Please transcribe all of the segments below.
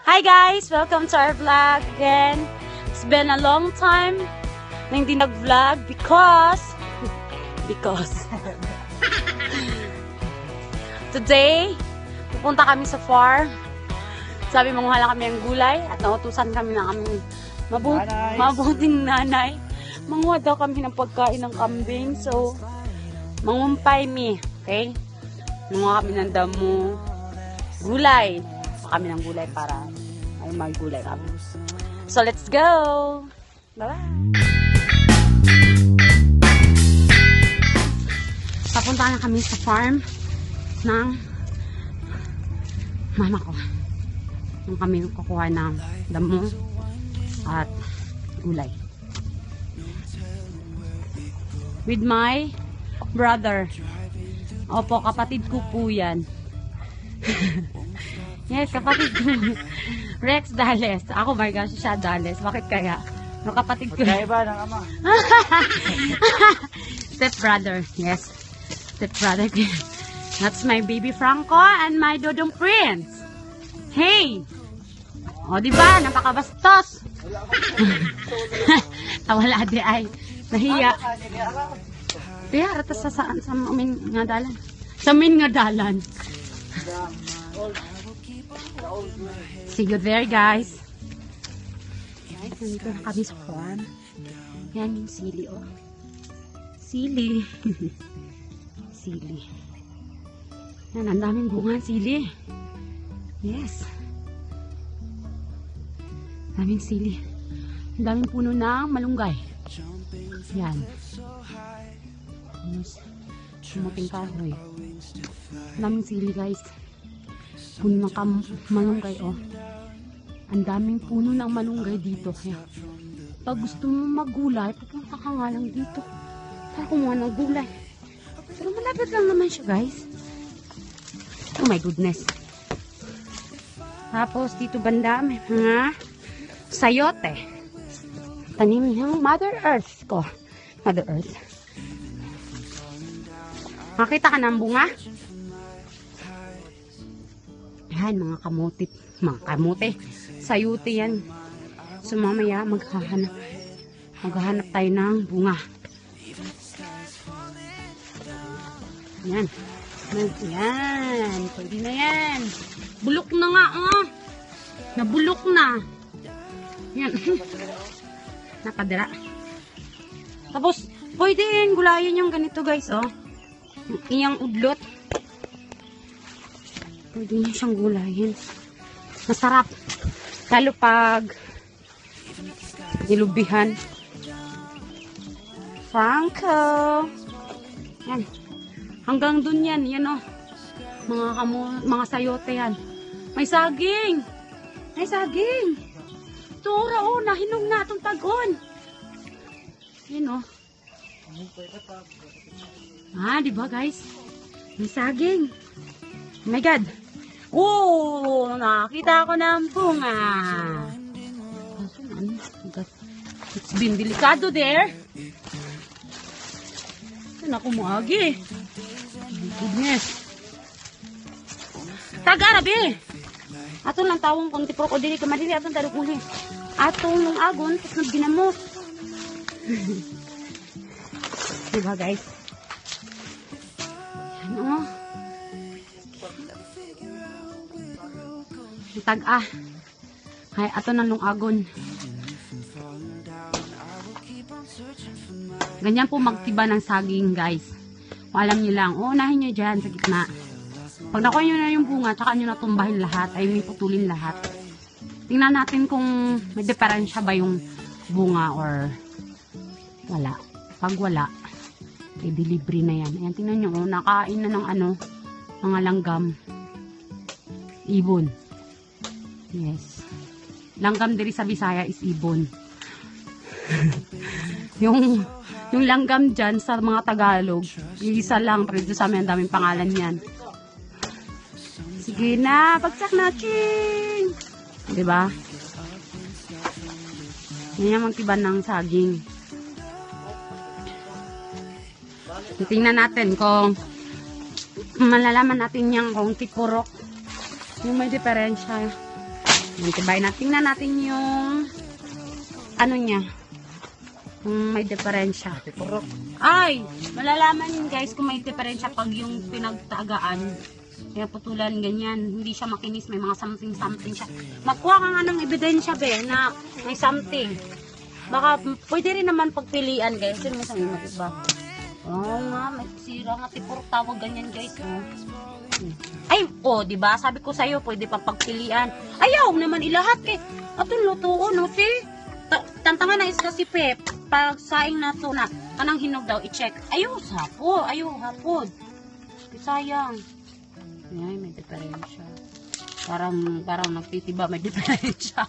Hi guys! Welcome to our vlog again. It's been a long time na hindi nag-vlog because today, pupunta kami sa farm. Sabi manguha lang kami ng gulay at nautusan kami ng aming mabuting nanay. Manguha daw kami ng pagkain ng kambing. So, mangumpay mi. Okay? Manguha kami ng damo. Gulay. Kami ng gulay para ay maggulay kami. So, let's go! Bye-bye! Papunta na kami sa farm ng mama ko. Yung kami kukuha ng damo at gulay. With my brother. Opo, kapatid ko po yan. Yes, kapatid ko. Rex Dales. Ako, my gosh, siya Dales. Bakit kaya? No, kapatid ko. Magkaiba ng ama. Step brother. Yes. Step brother. That's my baby Franco and my Dodong Prince. Hey! O, diba? Napakabastos. Wala di ay. Nahiya. Kaya, ratas sa saan? Sa amin nga dalan. Sa amin nga dalan. See you there, guys. Guys, nandito na kami sa farm. Yan yung sili, oh. Sili. Sili. Yan, ang daming bunga sili. Yes. Daming sili. Ang daming puno ng malunggay. Yan. Yes. Muting kahoy. Ang daming sili, guys. Puno ng malunggay, oh. Ang daming puno ng malunggay dito. Yan. Pag gusto mo maggulay, pupunta ka nga lang dito. Para kumuha ng gulay. Pero malapit lang naman siya, guys. Oh my goodness. Tapos dito banda may mga sayote. Tanim ng Mother Earth ko. Mother Earth. Makita ka ng bunga? Yan, mga kamote. Mga kamote. Sayote yan. So mamaya maghahanap tayo ng bunga. Yan. Yan. Pwede na yan. Bulok na nga, oh. Nabulok na. Yan. Nakadira. Tapos, pwede yan. Gulayin yung ganito, guys, oh. Iyang udlot. Pwede niya siyang gulayin. Masarap. Lalo pag nilubihan. Franco. Yan. Hanggang dun yan. Yan, oh. Mga sayote yan. May saging. May saging. Tura, oh. Nahinog na itong tagon. Yan, oh. Ah, diba, guys? May saging. Oh my God. Oh, nakita ko ng bunga. It's been delikado there. Saan ako muagi? Goodness. Tagarabi. Ato lang tawong kung tipro ko dili ka madili atong tarok uli. Atong nung agon tapos nagginamot. Diba, guys? Ano? Tag-ah. Ay, ato na nung agon. Ganyan po magtiba ng saging, guys. Kung alam nyo lang, unahin nyo dyan sa gitna. Pag nakuha nyo na yung bunga, tsaka nyo natumbahin lahat, ay may putulin lahat. Tingnan natin kung may diferensya ba yung bunga or wala. Pag wala, ay delivery na yan. Ayan, tingnan nyo, nakain na ng mga langgam. Ibon. Yes. Langgam diri sa Bisaya is ibon. yung langgam dyan sa mga Tagalog, isa lang, pero dito sa amin, ang daming pangalan yan. Sige na, bagsak na, ching! Diba? Yan yung magtiban ng saging. Tingnan natin kung malalaman natin yan kung tipurok. Yung may diferensya. Mantibayin natin. Tingnan natin yung ano niya. Kung may diferensya. Ay! Malalaman yun guys kung may diferensya pag yung pinagtagaan. Kaya putulan ganyan. Hindi siya makinis. May mga something siya. Magkuha ka nga ng ebidensya be na may something. Baka pwede rin naman pagpilian guys. Yun mo sa inyo diba? Oo nga. May sira nga. Tipuro tawag ganyan guys. Oh. Ay! Oh diba? Sabi ko sa'yo pwede pa pagpilian. Ayaw naman ilahat eh. Atong lutuon. Okay? Tantangan na isla si Pep. Pag saing na to na kanang hinog daw i-check. Ayaw sapo. Ayaw hapod. Sayang. Ay, may diferensya. Parang nagtitiba, may diferensya.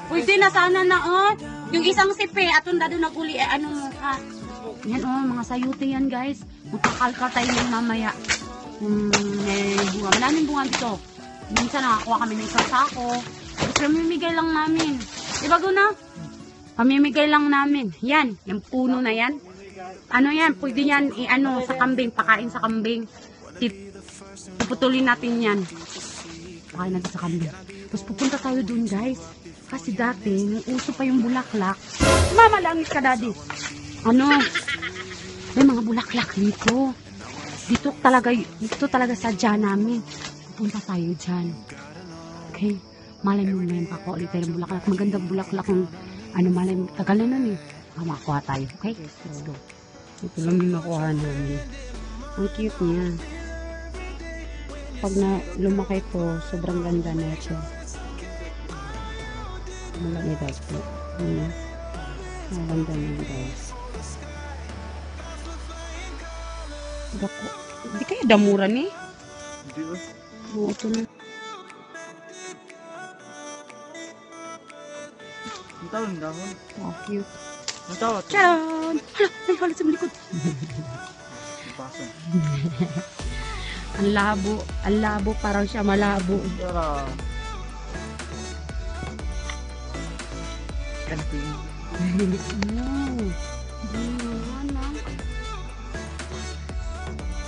Pwede na sana na, oh. Yung isang sipe, atong dado naguli, ano mo, ha? Yan, oh, mga sayute yan, guys. Magkakalkal tayo yung mamaya. May bunga. Maraming bunga dito. Minsan nakakuha kami ng isang sako. Tapos pamimigay lang namin. Diba, Guna? Pamimigay lang namin. Yan, yung puno na yan. Ano yan, pwede yan, ano, sa kambing, pakain sa kambing. Puputulin natin yan. Pakain natin sa kambing. Tapos pupunta tayo dun guys. Kasi dati, nung uso pa yung bulaklak. Mama, langis ka daddy. Ano? May mga bulaklak dito. Dito talaga sadya namin. Pupunta tayo dyan. Okay? Malay mo na yun ako ulit tayo ng bulaklak. Magandang bulaklak ng ano malay mo. Tagal na nun eh. Makuha tayo. Okay? Let's go. Ito lang yung nakuha namin. Ang cute niya. Pag na lumaki po, sobrang ganda na ito. Malaki guys po. Ang ganda niya guys. Hindi kaya damuran eh. Hindi ba? Oo, ito na. Ang tawag ng dahon. Oh, cute. Ang tawag. Tcharan! Hala! Ay, halit sa likod. Pasok. Ang labo. Ang labo. Parang siya malabo. Tara. Kanting.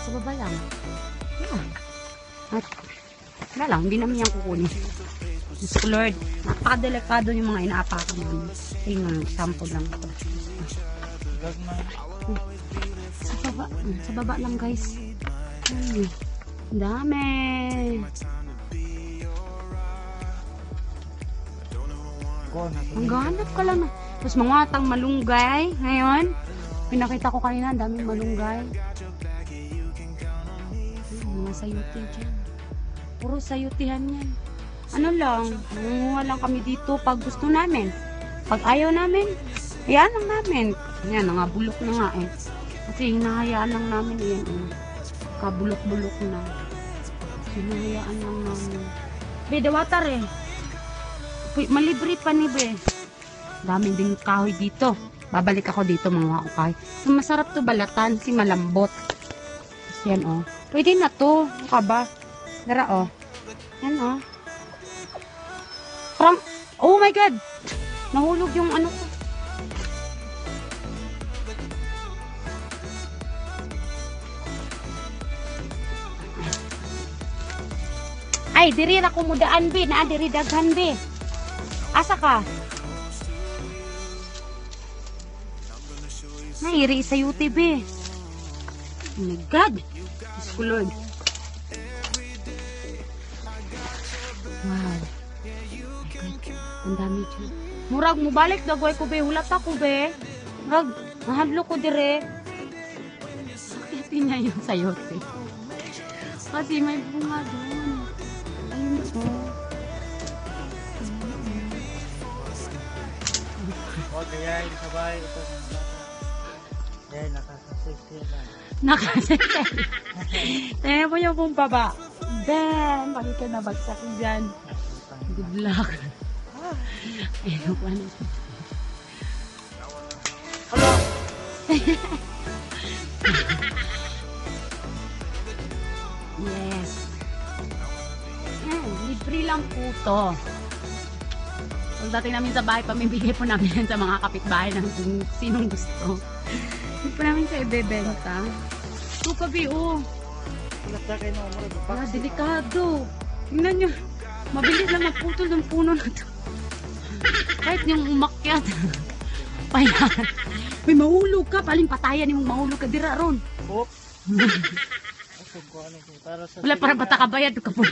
Sa baba lang. Wala lang. Hindi naman yan kukunin. Diyos ko Lord. Napakadelikado yung mga inaapakan namin. Tingnan. Sample lang ito. Sa baba lang guys. Ay. Dami. Ang ganap ka lang. Tapos mga tang malunggay. Ngayon, pinakita ko kanina, ang daming malunggay. Mga sayuti dyan. Puro sayutihan yan. Ano lang, nangunguha lang kami dito pag gusto namin. Pag ayaw namin, hayaan lang namin. Yan, bulok na nga eh. Kasi hinahayaan lang namin yan. Kabulok-bulok na. Hinahayaan lang namin. Be, the water eh. Malibre pa ni Be. Daming ding kahoy dito. Babalik ako dito mga kahoy. So, masarap to balatan. Si malambot. Kasi yan oh. Pwede na to. Ano ka ba? Dara oh. Yan oh. Parang, oh my God. Nahulog yung ano ko. Ay, diri ra ko mudaan Be. Na diri daghan Be. Asa ka? Nairi sa UTB. Oh my God. Diyos ko Lord. Wow. Ang dami dyan. Murag mo balik dagway ko Be. Hulat ako Be. Murag mahadlo ko dire. Sakitin niya yung sayote. Kasi may bunga doon. Ayun po. Okay, yan. Sabay. Ito. Yan, nakasasay lang. Nakasasay. Tingnan po yung pong baba. Ben, bakit ka nabagsak dyan? Good luck. Ayun po ano. Hello. Yes. Libre lang po to. Pagdating namin sa bahay, pamibigay po namin yan sa mga kapitbahay ng kung sinong gusto. Hindi po namin siya ibebenta. Ito kabi, oh. Delikado. Delikado. Tingnan nyo. Mabilis lang magputol ng puno na to. Kahit yung umakyat. Payan. May mahulog ka. Paling patayan yung mahulog ka. Dira ron. Oop. Ako ko ano ko. Para sa Wala para bata kabayad. Ka po.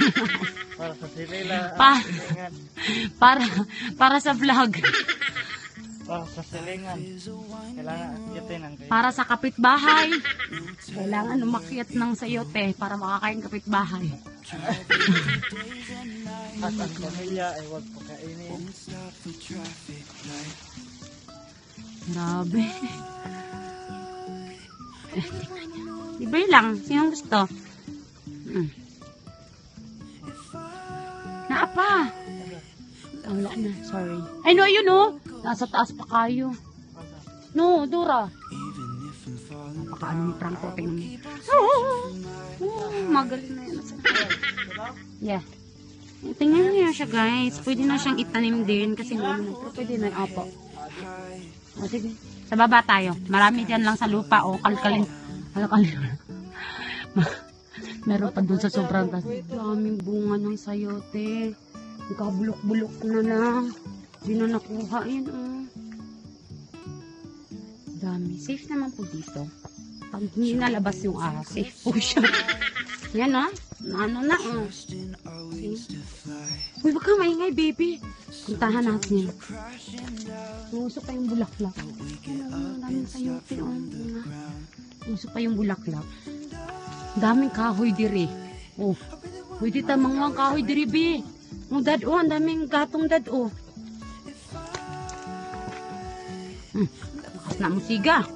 Para sa silila. Pa. Silingan. Para sa vlog. Para sa silingan. Kailangan akitin ang kayo. Para sa kapitbahay. Kailangan umakyat ng sayote para makakain kapitbahay. At ang pamilya ay huwag pagkainin. Grabe. Libre lang. Sinong gusto? Naapa. Wala na. Sorry. Ay, no, yun, no. Nasa taas pa kayo. No, Dora. Napakaano ni Franco. Tingnan mo. Magaling na yan. Yeah. Tingnan niyo siya, guys. Pwede na siyang itanim din. Kasi pwede na. Opo. O, sige. Sa baba tayo. Marami dyan lang sa lupa. O, kalkalin. Meron pa dun sa sobrang taas. Daming bunga ng sayote. Nakabulok-bulok na lang. Hindi na nakuha. Yan, dami. Safe naman po dito. Pag hindi nalabas yung safe po siya. Yan, ano na, Uy, wag ka maingay, baby. Puntahan natin yan. Usok pa yung bulaklak. Daming sayote, Usok pa yung bulaklak. Daming kahoy diri. Oh, pwede tamang mga kahoy diri, be. Dad, ang daming gatong dad, Lakas na musiga.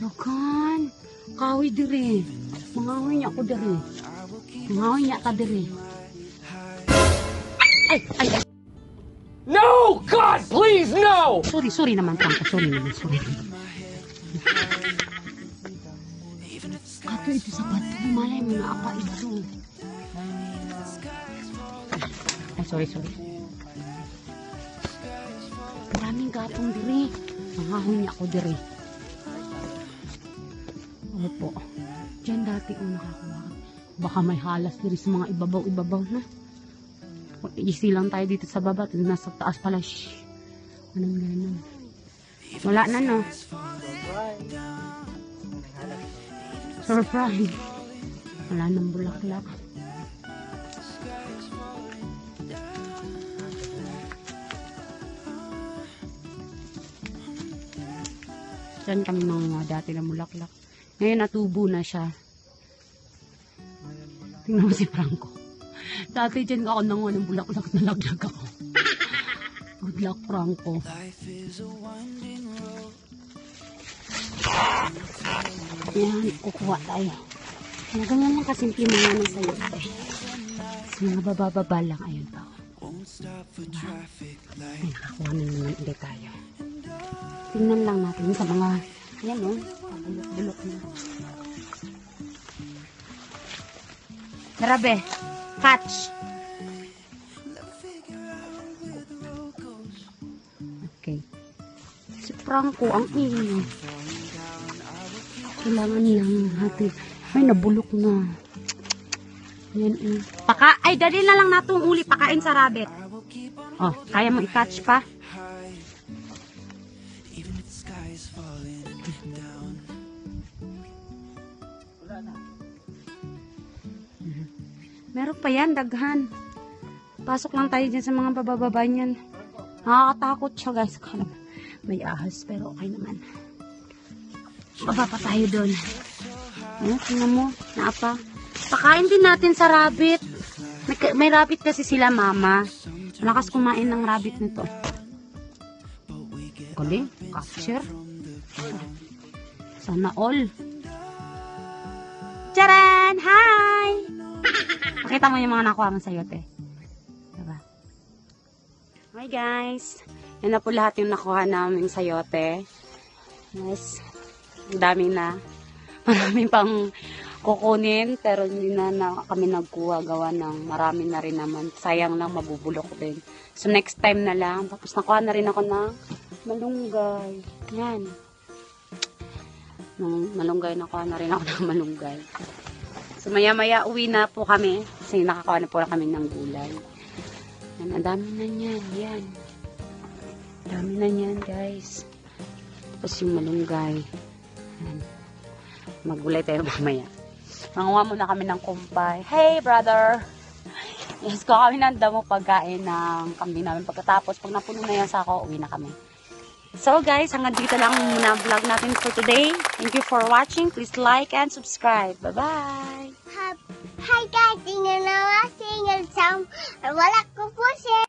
Lokan. Kahoy diri. Mangahoy niya ako diri. Mangahoy niya ka diri. Ay. No! God, please, no! Sorry naman, Franco. Sorry naman. Kato ito sa bato. Malay mo na apa ito. Ay, sorry. Maraming gatong diri. Mangahoy niya ako diri. Opo. Diyan dati nakakuha. Baka may halas diri sa mga ibabaw na. Easy lang tayo dito sa baba. Nasa taas pala. Shhh. Anong ganun? Wala na, no? Surprise. Wala nang bulaklak. Diyan kami mga dati na bulaklak. Ngayon natubo na siya. Tingnan mo si Franco. Dati dyan ako nanguha ng bulaklak, nalaglag ako. Good luck, Franco. Yan, kukuha tayo. Ganyan lang kasimple mga nang sayo. Sa mga bababa lang, ayun pa. Ay, nakakuha na naman ulit tayo. Tingnan lang natin sa mga, yan bulok-bulok na. Grabe. Catch. Okay. Si Franco, ang ingay. Kailangan lang natin. Ay, nabulok na. Yan, ay, dali na lang natin uli. Pakain sa rabbit. Oh, kaya mo i-catch pa? Meron pa yan, daghan. Pasok lang tayo dyan sa mga bababa niyan. Nakakatakot siya, guys. May ahas, pero okay naman. Baba pa tayo doon. Tingnan mo, naapa. Pakain din natin sa rabbit. May rabbit kasi sila, mama. Malakas kumain ng rabbit nito. Galing, capture. Sana all. Charan! Hi! Pakita mo yung mga nakuha mo sayote. Diba? Hi guys! Yan na po lahat yung nakuha naming sayote. Yes. Ang dami na. Maraming pang kukunin. Pero hindi na kami nagkuha. Gawa ng marami na rin naman. Sayang lang, mabubulok din. So next time na lang. Tapos nakuha na rin ako ng malunggay. Yan. Malunggay, nakuha na rin ako ng malunggay. So maya-maya uwi na po kami. Kasi nakakawa na po na kami ng gulay. Yan, ang dami na niyan. Yan. Ang dami na niyan, guys. Tapos yung malunggay. Yan. Maggulay tayo mamaya. Manguha muna kami ng kumpay. Hey, brother! Yes, ko kami ng damo pagkain ng kambing namin. Pagkatapos, pag napuno na yan sa ako, uwi na kami. So guys, hanggang dito lang muna ang vlog natin for today. Thank you for watching. Please like and subscribe. Bye-bye! Hi guys, tingnan naman single sound. Wala ko po siya.